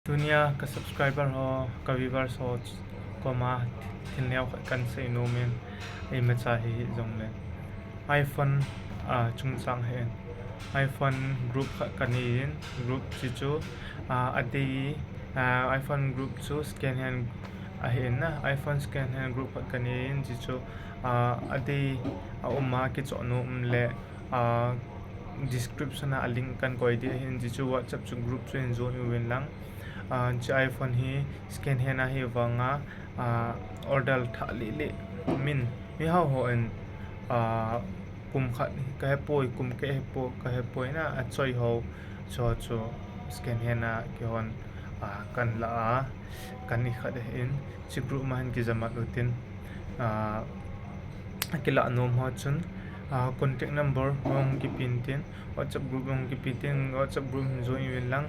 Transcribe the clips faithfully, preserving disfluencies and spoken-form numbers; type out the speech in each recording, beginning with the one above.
Tunia ka subscriber ho, ka viewers ho koma thil neo khat kan sei nom in, imacha hi hijongle iPhone a chungchang ahin, iPhone group khat kanei in, group chu chu a adei, iPhone group chu second hand ahin na, iPhone second hand group khat kanei in, chu chu a adei a um a kichoh nom le description a link kan koi ding ahin, chu chu WhatsApp chu group chu hin join uvin lang. Chu iPhone hi second hand ahi vanga order thah lele min, mihao hon kum khat kahepoi, kum kahepoi na achoi ho chu chu second hand a kihon kan la a, kan ikhat ahin, chu group ma hin kijamat utin. Akilah nom ho chun contact number hung kipen tin, WhatsApp group hung kipen tin, WhatsApp group hin join uvin lang.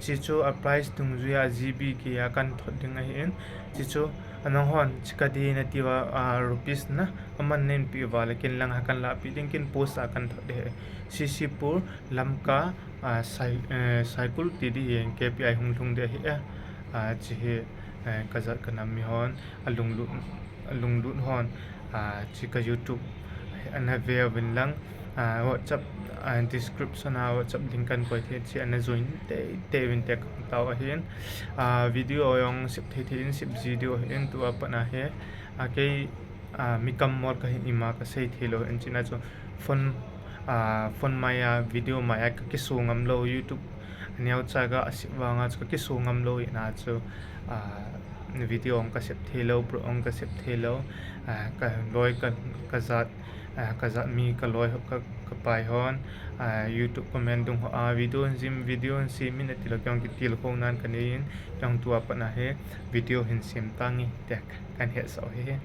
Chu chu a price dungjuia GB kei a kan thot ding ahin, chu chu anang hon chu kadei nati uva rupees na aman neinpeh uva le kin lang ha kan lahpeh ding, kin post a kan thot ding ahi. CCpur, Lamka, Saikul ti ding hi KPI hung lhung ding ahi e. Chu hi kajat kanam mihon alunglut hon chu ka YouTube ana ve uvin lang, WhatsApp description a WhatsApp link kan koi thei, chu ana join teitei uvin te katao ahin. Video jong sep thei thei in sep ji diu ahin, tua pat a hi kei mi kammol kahi ima kasei theilou in, chuna chu phone phone mai a, video mai a kakiso ngam lou, YouTube aneocha ga asep vanga chu kakiso ngam lou hina chu video jong kasep theilou, vlog jong kasep theilou. Kaloi kajat, kajat mi kaloi ho, kapai hon YouTube comment dung ho a video hin sem, video hin sem in atilou, kei jong kitilkhou nan kanei in, kei jong tua pat a hi video hin sem tange tia kan hetsah u ahi.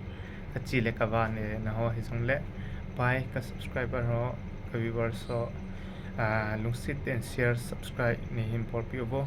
Kachi le kavah ne naho hijongle, pai ka subscriber ho, ka viewers ho, lungset tah in share, subscribe neihin bolpeh uvo.